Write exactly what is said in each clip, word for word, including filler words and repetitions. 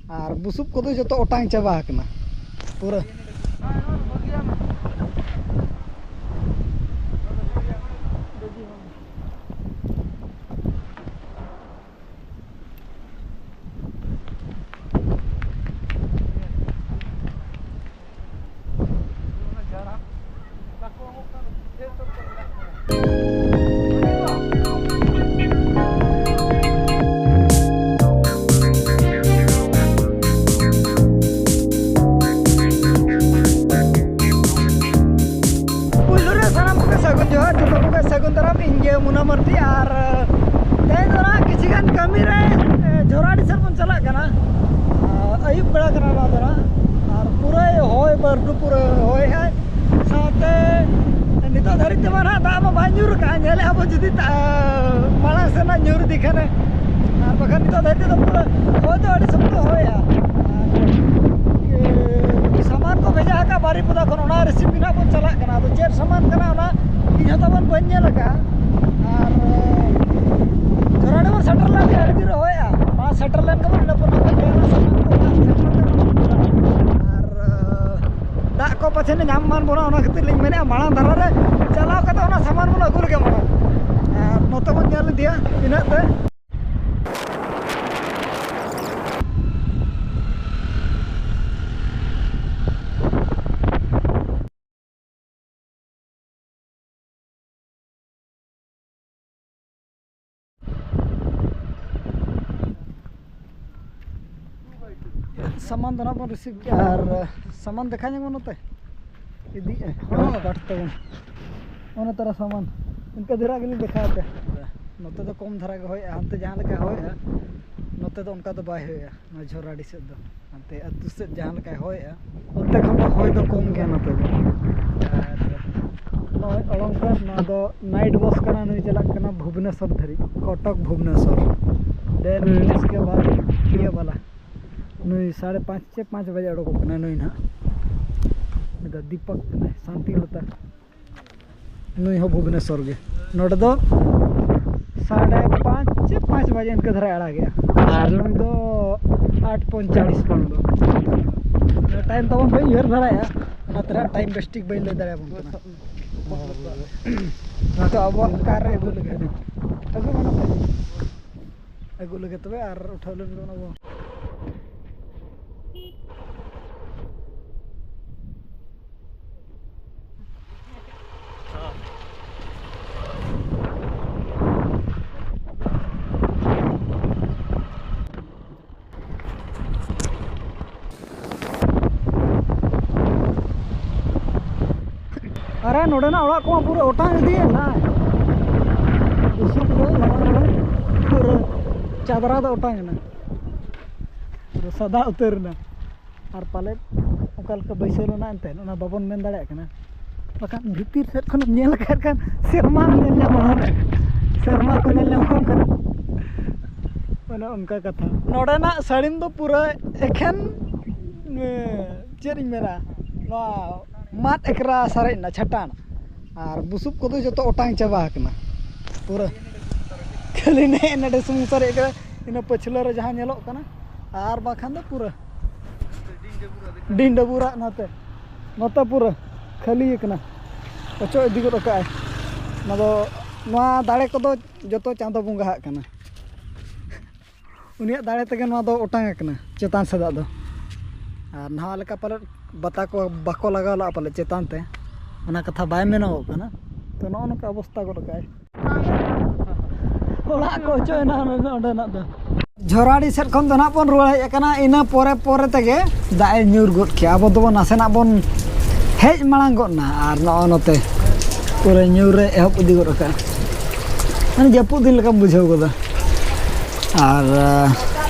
ᱟᱨ ᱵᱩᱥᱩᱵ ᱠᱚᱫᱚ ᱡᱚᱛᱚ ᱚᱴᱟᱝ ᱪᱟᱵᱟ ᱟᱠᱟᱱᱟ ᱯᱩᱨᱟᱹ᱾ ᱯᱩᱭᱞᱩ ᱨᱮ ᱥᱟᱱᱟᱢ ᱠᱚᱜᱮ ᱥᱟᱹᱜᱩᱱ ᱡᱚᱦᱟᱨ, ᱡᱚᱛᱚ ᱠᱚᱜᱮ ᱥᱟᱹᱜᱩᱱ ᱫᱟᱨᱟᱢ᱾ ᱤᱧ ᱜᱮ ᱢᱩᱱᱟ ᱢᱟᱨᱰᱤ, ᱟᱨ ᱛᱮᱦᱮᱧ ᱫᱚ ᱱᱟᱦᱟᱜ ᱠᱤᱪᱷᱤ ᱜᱟᱱ ᱠᱟᱹᱢᱤ ᱨᱮ, ᱮ, ᱡᱷᱚᱨᱟᱰᱤ ᱥᱮᱫ ᱵᱚᱱ ᱪᱟᱞᱟᱜ ᱠᱟᱱᱟ᱾ ᱟᱨ ᱟᱹᱭᱩᱵ ᱵᱮᱲᱟ ᱠᱟᱱᱟ ᱱᱚᱣᱟ ᱫᱚ ᱱᱟᱦᱟᱜ, ᱟᱨ ᱯᱩᱨᱟᱹᱭ ᱦᱚᱭ, ᱵᱟᱹᱨᱰᱩ ᱯᱩᱨᱟᱹ ᱦᱚᱭᱮᱜᱼᱟᱭ᱾ ᱥᱟᱶᱛᱮ ᱱᱤᱛᱚᱜ ᱫᱷᱟᱹᱨᱤᱡ ᱛᱮᱢᱟ ᱱᱟᱦᱟᱜ ᱫᱟᱜ ᱢᱟ ᱵᱟᱭ ᱧᱩᱨ ᱟᱠᱟᱫᱼᱟ, ᱧᱮᱞᱮᱫᱼᱟ ᱵᱚᱱ ᱡᱩᱫᱤ ᱫᱟᱜ ᱢᱟᱲᱟᱝ ᱥᱮᱱ ᱱᱟᱜ ᱧᱩᱨ ᱤᱫᱤ ᱠᱷᱟᱱᱮ, ᱟᱨ ᱵᱟᱠᱷᱟᱱ ᱱᱤᱛᱚᱜ ᱫᱷᱟᱹᱨᱤᱡ ᱛᱮᱫᱚ ᱯᱩᱨᱟᱹ ᱦᱚᱭ ᱫᱚ ᱟᱹᱰᱤ ᱥᱚᱠᱛᱚ ᱦᱚᱭᱟ᱾ ᱟᱨ, ᱮ, ᱥᱟᱢᱟᱱ ᱠᱚ ᱵᱷᱮᱡᱟ ᱟᱠᱟᱫ ᱵᱟᱨᱤᱯᱚᱫᱟ ᱠᱷᱚᱱ, ᱚᱱᱟ ᱨᱤᱥᱤᱵᱷ ᱜᱮ ᱱᱟᱦᱟᱜ ᱵᱚᱱ ᱪᱟᱞᱟᱜ ᱠᱟᱱᱟ᱾ ᱟᱫᱚ ᱪᱮᱫ ᱥᱟᱢᱟᱱ ᱠᱟᱱᱟ ᱚᱱᱟ ᱤᱧ ᱦᱚᱸ ᱛᱟᱵᱚᱱ ᱵᱟᱹᱧ ᱧᱮᱞ ᱟᱠᱟᱫᱼᱟ᱾ ᱟᱨ, ᱮ, ᱡᱷᱚᱨᱟᱰᱤ ᱵᱚᱱ ᱥᱮᱴᱮᱨ ᱞᱮᱱ ᱜᱮ ᱟᱹᱰᱤ ᱡᱳᱨᱮ ᱦᱚᱭᱟ᱾ ᱢᱟ ᱥᱮᱴᱮᱨ ᱞᱮᱱ ᱜᱮᱵᱚᱱ, ᱤᱱᱟᱹ ᱯᱚᱨ ᱱᱟᱦᱟᱜ ᱵᱚᱱ ᱧᱮᱞᱟ ᱥᱟᱢᱟᱱ ᱠᱚ ᱚᱲᱟᱜ ᱥᱮᱴᱮᱨ ᱠᱟᱛᱮ ᱵᱚᱱ ᱧᱮᱞᱟ᱾ ᱟᱨ, ᱮ, ᱫᱟᱜ ᱠᱚ ᱯᱟᱪᱷᱮ ᱧᱟᱢ ᱢᱟᱱ ᱵᱚᱱᱟ, ᱚᱱᱟ ᱠᱷᱟᱹᱛᱤᱨ ᱞᱤᱧ ᱢᱮᱱᱮᱫᱼᱟ ᱢᱟᱲᱟᱝ ᱫᱷᱟᱨᱟ ᱨᱮ ᱪᱟᱞᱟᱣ ᱠᱟᱛᱮ ᱚᱱᱟ ᱥᱟᱢᱟᱱ ᱵᱚᱱ ᱟᱹᱜᱩ ᱞᱮᱜᱮ ᱢᱟᱲᱟᱝ᱾ ᱟᱨ ᱱᱚᱛᱮ ᱵᱚᱱ ᱧᱮᱞ ᱤᱫᱤᱭᱟ ᱛᱤᱱᱟᱹᱜ ᱛᱮ᱾ ᱥᱟᱢᱟᱱ ᱫᱚ ᱱᱟᱜ ᱵᱚᱱ ᱨᱤᱥᱤᱵᱷ ᱠᱮᱜᱼᱟ ᱟᱨ ᱥᱟᱢᱟᱱ ᱫᱮᱠᱷᱟ ᱧᱚᱜ ᱢᱮ ᱱᱚᱛᱮ᱾ ᱤᱫᱤᱭᱮᱜᱼᱟᱭ ᱦᱚᱸ᱾ ᱠᱟᱴ ᱛᱟᱵᱚᱱ᱾ ᱚᱱᱟ ᱛᱟᱨᱟ ᱥᱟᱢᱟᱱ ᱤᱱᱠᱟᱹ ᱫᱷᱟᱨᱟ ᱜᱮᱞᱤᱧ ᱫᱮᱠᱷᱟᱣ ᱟᱯᱮᱭᱟ᱾ ᱱᱚᱛᱮ ᱫᱚ ᱠᱚᱢ ᱫᱷᱟᱨᱟ ᱜᱮ ᱦᱚᱭᱮᱜᱼᱟ, ᱦᱟᱱᱛᱮ ᱡᱟᱦᱟᱸ ᱞᱮᱠᱟ ᱦᱚᱭᱮᱜᱼᱟ, ᱱᱚᱛᱮ ᱫᱚ ᱚᱱᱠᱟ ᱫᱚ ᱵᱟᱭ ᱦᱚᱭᱮᱜᱼᱟ᱾ ᱱᱚᱣᱟ ᱡᱷᱚᱨᱟᱰᱤ ᱥᱮᱫ ᱫᱚ, ᱦᱟᱱᱛᱮ ᱟᱹᱛᱩ ᱥᱮᱫ ᱡᱟᱦᱟᱸ ᱞᱮᱠᱟᱭ ᱦᱚᱭᱮᱜᱼᱟ, ᱚᱱᱛᱮ ᱠᱷᱚᱱ ᱫᱚ ᱦᱚᱭ ᱫᱚ ᱠᱚᱢ ᱜᱮᱭᱟ ᱱᱚᱛᱮ ᱫᱚ᱾ ᱟᱨ ᱱᱚᱜᱼᱚᱭ ᱚᱲᱚᱝᱠᱟ, ᱱᱚᱣᱟ ᱫᱚ ᱱᱟᱭᱤᱴ ᱵᱚᱥ ᱠᱟᱱᱟ, ᱱᱩᱭ ᱪᱟᱞᱟᱜ ᱠᱟᱱᱟ ᱵᱷᱩᱵᱽᱱᱮᱥᱚᱨ ᱫᱷᱟᱹᱨᱤᱡ, ᱠᱚᱴᱚᱠ ᱵᱷᱩᱵᱽᱱᱮᱥᱚᱨ᱾ ᱫᱮᱱ ᱤᱥᱠᱮ ᱵᱟᱫ ᱤᱭᱟᱹ ᱵᱟᱞᱟ, ᱱᱩᱭ ᱥᱟᱲᱮ ᱯᱟᱸᱪ ᱪᱮ ᱯᱟᱸᱪ ᱵᱟᱡᱮ ᱚᱰᱚᱠᱚᱜ ᱠᱟᱱᱟ ᱱᱩᱭ ᱱᱟᱦᱟᱜ᱾ ᱩᱱᱤ ᱫᱚ ᱫᱤᱯᱚᱠ ᱠᱟᱱᱟᱭ, ᱥᱟᱱᱛᱤᱞᱚᱛᱟ᱾ ᱱᱩᱭ ᱦᱚᱸ ᱵᱷᱩᱵᱽᱱᱮᱥᱚᱨ ᱜᱮ᱾ ᱱᱚᱰᱮ ᱫᱚ ᱥᱟᱲᱮ ᱯᱟᱸᱪ ᱪᱮ ᱯᱟᱸᱪ ᱵᱟᱡᱮ ᱤᱱᱠᱟᱹ ᱫᱷᱟᱨᱟᱭ ᱟᱲᱟᱜᱮᱜᱼᱟ᱾ ᱟᱨ ᱱᱩᱭ ᱫᱚ ᱟᱴ ᱯᱚᱧᱪᱟᱲᱤᱥ ᱠᱷᱚᱱ ᱫᱚ᱾ ᱴᱟᱭᱤᱢ ᱛᱟᱵᱚᱱ ᱵᱟᱹᱧ ᱩᱭᱦᱟᱹᱨ ᱫᱟᱲᱮᱭᱟᱜᱼᱟ, ᱚᱱᱟᱛᱮ ᱱᱟᱜ ᱴᱟᱭᱤᱢ ᱵᱮᱥ ᱴᱷᱤᱠ ᱵᱟᱹᱧ ᱞᱟᱹᱭ ᱫᱟᱲᱮᱭᱟᱵᱚᱱ ᱠᱟᱱᱟ᱾ ᱱᱤᱛᱚᱜ ᱟᱵᱚᱣᱟᱜ ᱠᱟᱨ ᱨᱮ ᱟᱹᱜᱩ ᱞᱟᱹᱜᱤᱫ ᱟᱹᱜᱩ ᱢᱮ ᱱᱚᱛᱮ᱾ ᱟᱹᱜᱩ ᱞᱟᱹᱜᱤᱫ ᱛᱚᱵᱮ ᱟᱨ ᱩᱴᱷᱟᱹᱣ ᱞᱮᱱ ᱜᱮ ᱚᱱᱟ ᱵᱚᱱ᱾ ᱟᱨᱮ, ᱱᱚᱰᱮᱱᱟᱜ ᱚᱲᱟᱜ ᱠᱚᱢᱟ ᱯᱩᱨᱟᱹ ᱚᱴᱟᱝ ᱤᱫᱤᱭᱮᱱ ᱱᱟ᱾ ᱵᱩᱥᱩᱵ ᱫᱚ ᱯᱩᱨᱟᱹ ᱪᱟᱫᱽᱨᱟ ᱫᱚ ᱚᱴᱟᱝ ᱮᱱᱟ, ᱯᱩᱨᱟᱹ ᱥᱟᱫᱟ ᱩᱛᱟᱹᱨ ᱮᱱᱟ᱾ ᱟᱨ ᱯᱟᱞᱮᱫ ᱚᱠᱟ ᱞᱮᱠᱟ ᱵᱟᱹᱭᱥᱟᱹᱣ ᱞᱮᱱᱟ ᱮᱱᱛᱮᱫ, ᱚᱱᱟ ᱵᱟᱵᱚᱱ ᱢᱮᱱ ᱫᱟᱲᱮᱭᱟᱜ ᱠᱟᱱᱟ᱾ ᱵᱟᱠᱷᱟᱱ ᱵᱷᱤᱛᱤᱨ ᱥᱮᱫ ᱠᱷᱚᱱᱮᱢ ᱧᱮᱞ ᱟᱠᱟᱫ ᱠᱷᱟᱱ ᱥᱮᱨᱢᱟ ᱧᱮᱞ ᱧᱟᱢᱚᱜᱼᱟ, ᱥᱮᱨᱢᱟ ᱠᱚ ᱧᱮᱞ ᱧᱟᱢᱚᱜ ᱠᱟᱱᱟ᱾ ᱚᱱᱮ ᱚᱱᱠᱟ ᱠᱟᱛᱷᱟ᱾ ᱱᱚᱰᱮᱱᱟᱜ ᱥᱟᱹᱲᱤᱢ ᱫᱚ ᱯᱩᱨᱟᱹ ᱮᱠᱷᱮᱱ, ᱮ, ᱪᱮᱫ ᱤᱧ ᱢᱮᱱᱟ, ᱱᱚᱣᱟ ᱢᱟᱫ ᱮᱠᱨᱟ ᱥᱟᱨᱮᱡ ᱮᱱᱟ, ᱪᱷᱟᱴᱟᱱ᱾ ᱟᱨ ᱵᱩᱥᱩᱵ ᱠᱚᱫᱚ ᱡᱚᱛᱚ ᱚᱴᱟᱝ ᱪᱟᱵᱟ ᱟᱠᱟᱱᱟ ᱯᱩᱨᱟᱹ᱾ ᱠᱷᱟᱹᱞᱤ ᱱᱮᱜᱼᱮ ᱱᱚᱰᱮ ᱥᱩᱢᱩᱝ ᱥᱟᱨᱮᱡ ᱟᱠᱟᱱᱟ, ᱤᱱᱟᱹ ᱯᱟᱹᱪᱷᱞᱟᱹ ᱨᱮ ᱡᱟᱦᱟᱸ ᱧᱮᱞᱚᱜ ᱠᱟᱱᱟ᱾ ᱟᱨ ᱵᱟᱠᱷᱟᱱ ᱫᱚ ᱯᱩᱨᱟᱹ ᱰᱤᱧ ᱰᱟᱹᱵᱩᱨᱟᱜ ᱱᱚᱛᱮ, ᱱᱚᱛᱮ ᱯᱩᱨᱟᱹ ᱠᱷᱟᱹᱞᱤ ᱟᱠᱟᱱᱟ, ᱚᱪᱚᱜ ᱤᱫᱤ ᱜᱚᱫ ᱟᱠᱟᱫᱼᱟᱭ᱾ ᱚᱱᱟ ᱫᱚ, ᱱᱚᱣᱟ ᱫᱟᱲᱮ ᱠᱚᱫᱚ ᱡᱚᱛᱚ ᱪᱟᱸᱫᱚ ᱵᱚᱸᱜᱟᱣᱟᱜ ᱠᱟᱱᱟ᱾ ᱩᱱᱤᱭᱟᱜ ᱫᱟᱲᱮ ᱛᱮᱜᱮ ᱱᱚᱣᱟ ᱫᱚ ᱚᱴᱟᱝ ᱟᱠᱟᱱᱟ ᱪᱮᱛᱟᱱ ᱥᱮᱫᱟᱜ ᱫᱚ᱾ ᱟᱨ ᱱᱟᱦᱟᱜ ᱞᱮᱠᱟ ᱯᱟᱞᱮᱫ ᱵᱟᱛᱟ ᱠᱚ ᱵᱟᱠᱚ ᱞᱟᱜᱟᱣ ᱞᱟᱜᱼᱟ ᱯᱟᱞᱮᱫ ᱪᱮᱛᱟᱱ ᱛᱮ, ᱚᱱᱟ ᱠᱟᱛᱷᱟ ᱵᱟᱭ ᱢᱮᱱᱚᱜᱚᱜ ᱠᱟᱱᱟ᱾ ᱛᱚ, ᱱᱚᱜᱼᱚ ᱱᱚᱝᱠᱟ ᱚᱵᱚᱥᱛᱟ ᱜᱚᱫ ᱠᱟᱜᱼᱟᱭ᱾ ᱚᱲᱟᱜ ᱠᱚ ᱚᱪᱚᱜ ᱮᱱᱟ ᱚᱸᱰᱮ, ᱚᱸᱰᱮᱱᱟᱜ ᱫᱚ᱾ ᱡᱷᱚᱨᱟᱰᱤ ᱥᱮᱫ ᱠᱷᱚᱱ ᱫᱚ ᱱᱟᱦᱟᱜ ᱵᱚᱱ ᱨᱩᱣᱟᱹᱲ ᱦᱮᱡ ᱟᱠᱟᱱᱟ, ᱤᱱᱟᱹ ᱯᱚᱨᱮ ᱯᱚᱨᱮ ᱛᱮᱜᱮ ᱫᱟᱜ ᱮ ᱧᱩᱨ ᱜᱚᱫ ᱠᱮᱜᱼᱟ᱾ ᱟᱵᱚ ᱫᱚᱵᱚᱱ ᱱᱟᱥᱮᱱᱟᱜ ᱵᱚᱱ ᱦᱮᱡ ᱢᱟᱲᱟᱝ ᱜᱚᱫ ᱱᱟ, ᱟᱨ ᱱᱚᱜᱼᱚ ᱱᱚᱛᱮ ᱯᱩᱨᱟᱹ ᱧᱩᱨ ᱨᱮ ᱮᱦᱚᱵ ᱤᱫᱤ ᱜᱚᱫ ᱟᱠᱟᱫᱼᱟ᱾ ᱢᱟᱱᱮ ᱡᱟᱹᱯᱩᱫ ᱫᱤᱱ ᱞᱮᱠᱟᱢ ᱵᱩᱡᱷᱟᱹᱣ ᱜᱚᱫᱟ᱾ ᱟᱨ, ᱟᱸ,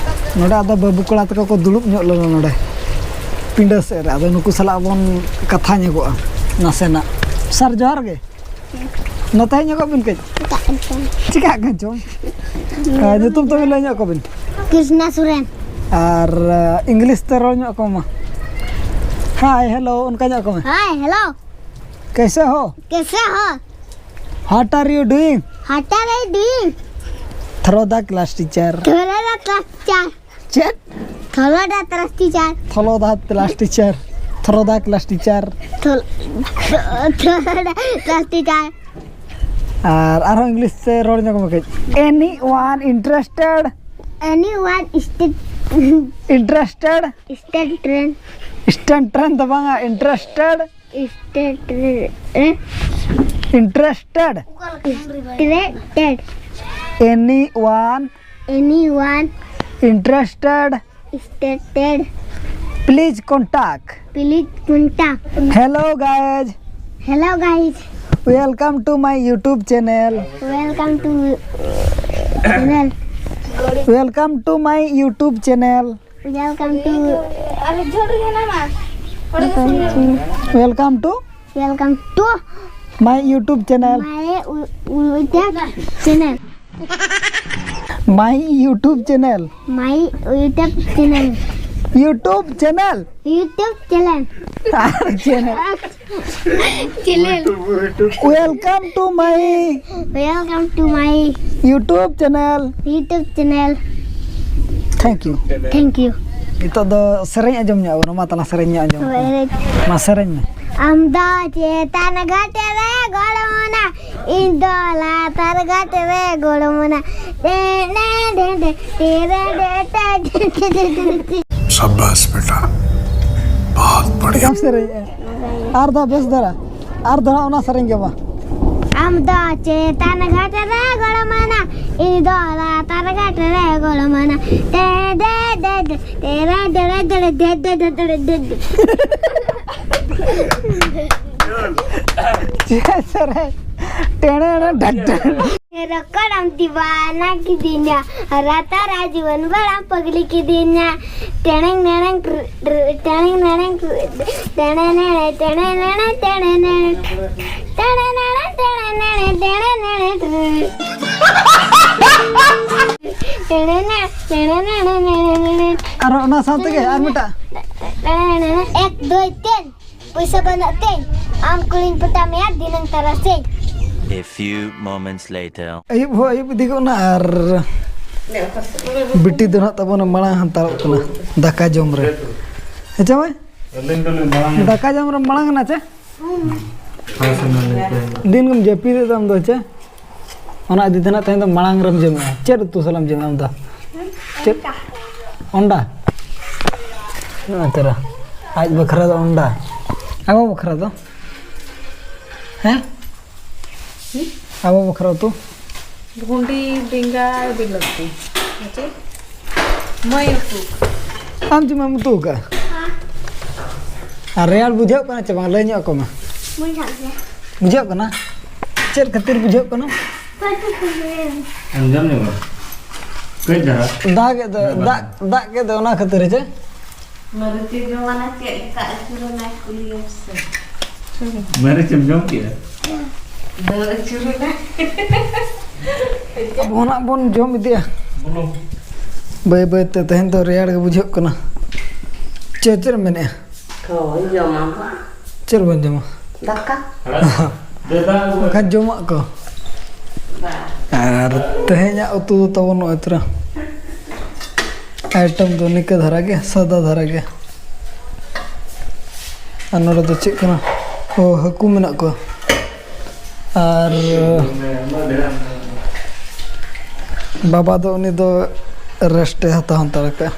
ᱱᱚᱰᱮ ᱟᱫᱚ ᱵᱟᱹᱵᱩ ᱠᱚᱲᱟ ᱛᱟᱠᱚ ᱠᱚ ᱫᱩᱲᱩᱵ ᱧᱚᱜ ᱞᱮᱱᱟ ᱱᱚᱰᱮ ᱯᱤᱸᱰᱟᱹ ᱥᱮᱫ ᱨᱮ᱾ ᱟᱫᱚ ᱱᱩᱠᱩ ᱥᱟᱞᱟᱜ ᱵᱚᱱ ᱠᱟᱛᱷᱟ ᱧᱚᱜᱚᱜᱼᱟ ᱱᱟᱥᱮᱱᱟᱜ᱾ ᱥᱟᱨ, ᱡᱚᱦᱟᱨ ᱜᱮ᱾ ᱱᱚᱛᱮ ᱦᱮᱡ ᱧᱚᱜᱚᱜ ᱵᱤᱱ ᱠᱟᱹᱡ᱾ ᱪᱮᱫᱟᱜ ᱮᱢ ᱪᱚᱝ? ᱪᱤᱠᱟᱹᱜ ᱠᱟᱱ ᱪᱚᱝ? ᱟᱨ ᱧᱩᱛᱩᱢ ᱛᱟᱵᱤᱱ ᱞᱟᱹᱭ ᱧᱚᱜ ᱠᱚᱵᱤᱱ᱾ ᱠᱨᱤᱥᱱᱟ ᱥᱚᱨᱮᱱ᱾ ᱟᱨ, ᱟᱸ, ᱤᱝᱞᱤᱥ ᱛᱮ ᱨᱚᱲ ᱧᱚᱜ ᱠᱚ ᱢᱟ᱾ Hi, hello, ᱚᱱᱠᱟ ᱧᱚᱜ ᱠᱚ ᱢᱮ᱾ Hi, hello. कैसे हो? कैसे हो? What are you doing? What are you doing? Throw the class teacher. Throw the class teacher. ᱪᱮᱫ? ᱛᱷᱚᱞᱚᱰᱟ ᱛᱨᱟᱥ ᱴᱤᱪᱟᱨ᱾ ᱛᱷᱚᱞᱚᱫᱟ ᱠᱞᱟᱥ ᱴᱤᱪᱟᱨ᱾ ᱛᱷᱚᱨᱚᱫᱟ ᱠᱞᱟᱥ ᱴᱤᱪᱟᱨ᱾ ᱛᱷᱚᱞᱚᱰᱟ ᱛᱨᱟᱥ ᱴᱤᱪᱟᱨ᱾ ᱟᱨ ᱟᱨᱦᱚᱸ ᱤᱝᱞᱤᱥ ᱛᱮ ᱨᱚᱲ ᱧᱚᱜ ᱢᱮ ᱠᱟᱹᱡ᱾ Anyone interested? Anyone interested? Interested? Student train. Student train ᱫᱚ ᱵᱟᱝᱟ, interested. Interested. Interested. Interested. Anyone? Anyone? Interested? Interested. Please contact. Please contact. Hello guys. Hello guys. Welcome to my YouTube channel. Welcome to channel. Welcome to my YouTube channel. Welcome to. Welcome to. Welcome to. My YouTube channel. My YouTube channel. My YouTube channel. My YouTube channel. YouTube channel. YouTube channel. Channel. Channel. Welcome to my. Welcome to my YouTube channel. YouTube channel. Thank you. Thank you. ᱱᱤᱛᱚᱜ ᱫᱚ ᱥᱮᱨᱮᱧ ᱟᱸᱡᱚᱢ ᱧᱚᱜ ᱟᱵᱚᱱ᱾ ᱢᱟ ᱛᱟᱞᱟᱝ ᱥᱮᱨᱮᱧ ᱧᱚᱜ ᱟᱸᱡᱚᱢ᱾ ᱦᱳᱭ᱾ ᱢᱟ ᱥᱮᱨᱮᱧ ᱢᱮ᱾ ᱟᱢ ᱫᱚ ᱪᱮᱛᱟᱱ ᱜᱷᱟᱴ ᱨᱮ ᱜᱚᱲᱚᱢ ᱱᱟ, ᱤᱧ ᱫᱚ ᱞᱟᱛᱟᱨ ᱜᱷᱟᱴ ᱨᱮ ᱜᱚᱲᱚᱢ ᱱᱟ᱾ ᱰᱮ ᱰᱮ ᱰᱮ ᱰᱮ ᱰᱮ ᱰᱮ ᱰᱮ ᱰᱮ ᱰᱮ᱾ शाबाश बेटा, बहुत बढ़िया। ᱥᱮᱨᱮᱧ ᱟᱨ ᱫᱚ ᱵᱮᱥ ᱫᱷᱟᱨᱟ, ᱟᱨ ᱫᱚ ᱚᱱᱟ ᱥᱮᱨᱮᱧ ᱜᱮ ᱢᱟ᱾ ᱟᱢ ᱫᱚ ᱪᱮᱛᱟᱱ ᱜᱷᱟᱴ ᱨᱮ ᱜᱚᱲᱚᱢ ᱟᱱᱟ, ᱤᱧ ᱫᱚ ᱞᱟᱛᱟᱨ ᱜᱷᱟᱴ ᱨᱮ ᱜᱚᱲᱚᱢ ᱟᱱᱟ᱾ ᱰᱮ ᱰᱮ ᱰᱮ ᱰᱮ ᱰᱮ ᱰᱮ ᱰᱮ ᱰᱮ ᱰᱮ ᱰᱮ᱾ ᱪᱮᱫ ᱥᱮᱨᱮᱧ? ᱴᱮᱬᱮ ᱰᱷᱟᱠ ᱰᱷᱟᱠ᱾ ᱨᱚᱠᱚᱲᱟᱢ ᱫᱤᱣᱟᱱᱟ ᱠᱤᱫᱤᱧᱟ, ᱨᱟᱛᱟᱨᱟ ᱡᱩᱣᱟᱹᱱ ᱵᱟᱲᱟᱢ ᱯᱟᱜᱽᱞᱤ ᱠᱤᱫᱤᱧᱟ᱾ ᱴᱮᱬᱮᱝ ᱱᱮᱬᱮᱝ ᱴᱨ-, ᱴᱨ-, ᱴᱮᱬᱮᱝ ᱱᱮᱬᱮᱝ ᱴᱨ-, ᱴᱮᱬᱮ ᱱᱮᱬᱮ, ᱴᱮᱬᱮ ᱱᱮᱬᱮ, ᱴᱮᱬᱮ ᱱᱮᱬᱮ, ᱴᱮᱬᱮ ᱱᱮᱬᱮ, ᱴᱮᱬᱮ ᱱᱮᱬᱮ, ᱴᱮᱬᱮ ᱱᱮᱬᱮ ᱴᱨ-, ᱴᱮᱬᱮ ᱱᱮᱬᱮ, ᱴᱮᱬᱮ ᱱᱮᱬᱮ, ᱴᱮᱬᱮ ᱱᱮᱬᱮ᱾ ᱟᱨ ᱚᱱᱟ ᱥᱟᱶ ᱛᱮᱜᱮ ᱟᱨ ᱢᱤᱫᱴᱟᱝ᱾ ᱴᱮᱬᱮ ᱱᱮᱬᱮ, ᱮᱠ, ᱫᱩᱭ, ᱛᱤᱱ᱾ ᱯᱚᱭᱥᱟ ᱵᱟᱹᱱᱩᱜ ᱛᱤᱧ, ᱟᱢ ᱠᱩᱲᱤᱧ ᱯᱚᱴᱟᱣ ᱢᱮᱭᱟ ᱫᱷᱤᱱᱟᱹᱝ ᱛᱟᱨᱟᱥᱤᱧ᱾ A few moments later. ᱟᱹᱭᱩᱵ ᱦᱚᱸ ᱟᱹᱭᱩᱵ ᱤᱫᱤ ᱜᱚᱫ ᱱᱟ ᱟᱨ ᱵᱤᱴᱤ ᱫᱚ ᱱᱟᱦᱟᱜ ᱛᱟᱵᱚᱱ ᱢᱟᱲᱟᱝ ᱦᱟᱛᱟᱲᱚᱜ ᱠᱟᱱᱟ ᱫᱟᱠᱟ ᱡᱚᱢ ᱨᱮ᱾ ᱦᱮᱸ ᱪᱮ ᱢᱟᱹᱭ? ᱫᱟᱠᱟ ᱡᱚᱢ ᱨᱮᱢ ᱢᱟᱲᱟᱝ ᱮᱱᱟ ᱪᱮ? ᱫᱤᱱ ᱜᱮᱢ ᱡᱟᱹᱯᱤᱫ ᱮᱫ ᱟᱢ ᱫᱚ ᱪᱮ? ᱚᱱᱟ ᱤᱫᱤ ᱛᱮ ᱱᱟᱦᱟᱜ ᱛᱮᱦᱮᱧ ᱫᱚ ᱢᱟᱲᱟᱝ ᱨᱮᱢ ᱡᱚᱢᱮᱜᱼᱟ᱾ ᱪᱮᱫ ᱩᱛᱩ ᱥᱟᱞᱟᱜ ᱮᱢ ᱡᱚᱢᱮᱜᱼᱟ ᱟᱢ ᱫᱚ? ᱪᱮᱫ? ᱚᱱᱰᱟ? ᱱᱚᱜᱼᱚᱭ ᱛᱚᱨᱟ᱾ ᱟᱡ ᱵᱟᱠᱷᱨᱟ ᱫᱚ ᱚᱱᱰᱟ᱾ ᱟᱵᱚ ᱵᱟᱠᱷᱨᱟ ᱫᱚ? ᱦᱮᱸ? ᱟᱵᱚ ᱵᱟᱠᱷᱨᱟ ᱩᱛᱩ? ᱵᱷᱩᱸᱰᱤ, ᱵᱮᱸᱜᱟᱲ, ᱵᱤᱞᱟᱹᱛᱤ᱾ ᱦᱮᱸ ᱪᱮ? ᱢᱟᱹᱭ ᱩᱛᱩ᱾ ᱟᱢ ᱪᱮᱫ ᱮᱢ ᱩᱛᱩ ᱟᱠᱟᱫᱼᱟ? ᱟᱨ ᱨᱮᱭᱟᱲ ᱵᱩᱡᱷᱟᱹᱜ ᱠᱟᱱᱟ ᱪᱮ ᱵᱟᱝ? ᱞᱟᱹᱭ ᱧᱚᱜ ᱟᱠᱚ ᱢᱮ᱾ ᱵᱩᱡᱷᱟᱹᱜ ᱜᱮᱭᱟ᱾ ᱵᱩᱡᱷᱟᱹᱜ ᱠᱟᱱᱟ? ᱪᱮᱫ ᱠᱷᱟᱹᱛᱤᱨ ᱵᱩᱡᱷᱟᱹᱜ ᱠᱟᱱᱟ? ᱯᱟᱹᱴᱤ ᱠᱷᱟᱹᱛᱤᱨ᱾ ᱟᱸᱡᱚᱢ ᱧᱚᱜ ᱢᱮ᱾ ᱠᱟᱹᱡ ᱫᱷᱟᱨᱟ᱾ ᱫᱟᱜ ᱮᱫ ᱫᱚ, ᱫᱟᱜ, ᱫᱟᱜ ᱠᱮᱫ ᱫᱚ ᱚᱱᱟ ᱠᱷᱟᱹᱛᱤᱨ ᱪᱮ? ᱢᱟᱹᱨᱤᱪᱮ ᱡᱚᱢᱟᱱᱟ ᱪᱮᱫ ᱞᱮᱠᱟ ᱟᱹᱪᱩᱨᱮᱱᱟᱭ ᱠᱩᱞᱤᱭᱮᱢ ᱥᱮ᱾ ᱢᱟᱹᱨᱤᱪ ᱮᱢ ᱡᱚᱢ ᱠᱮᱜᱼᱟ? ᱫᱟᱹᱲ ᱟᱹᱪᱩᱨᱮᱱᱟᱭ᱾ ᱟᱵᱚ ᱱᱟᱜ ᱵᱚᱱ ᱡᱚᱢ ᱤᱫᱤᱭᱟ᱾ ᱵᱩᱞᱩᱝ᱾ ᱵᱟᱹᱭ ᱵᱟᱹᱭ ᱛᱮ ᱛᱮᱦᱮᱧ ᱫᱚ ᱨᱮᱭᱟᱲ ᱜᱮ ᱵᱩᱡᱷᱟᱹᱜ ᱠᱟᱱᱟ᱾ ᱪᱮᱫ, ᱪᱮᱫ ᱮᱢ ᱢᱮᱱᱮᱜᱼᱟ? ᱦᱳᱭ, ᱡᱚᱢᱟ ᱵᱚ᱾ ᱪᱮᱫ ᱵᱚᱱ ᱡᱚᱢᱟ? ᱫᱟᱠᱟ᱾ ᱫᱟᱠᱟ ᱟᱹᱜᱩ ᱢᱮ᱾ ᱵᱟᱠᱷᱟᱱ ᱡᱚᱢᱟᱜ ᱠᱚ᱾ ᱵᱟ᱾ ᱟᱨ ᱛᱮᱦᱮᱧᱟᱜ ᱩᱛᱩ ᱫᱚ ᱛᱟᱵᱚᱱ ᱱᱚᱜᱼᱚᱭ ᱛᱚᱨᱟ᱾ ᱟᱭᱴᱮᱢ ᱫᱚ ᱱᱤᱠᱟᱹ ᱫᱷᱟᱨᱟ ᱜᱮ, ᱥᱟᱫᱟ ᱫᱷᱟᱨᱟ ᱜᱮ᱾ ᱟᱨ ᱱᱚᱰᱮ ᱫᱚ ᱪᱮᱫ ᱠᱟᱱᱟ? ᱚ, ᱦᱟᱹᱠᱩ ᱢᱮᱱᱟᱜ ᱠᱚᱣᱟ᱾ ᱟᱨ ᱵᱟᱵᱟ ᱫᱚ ᱩᱱᱤ ᱫᱚ ᱨᱮᱥᱴ ᱮ ᱦᱟᱛᱟᱣ ᱦᱟᱛᱟᱲ ᱠᱟᱜᱼᱟ᱾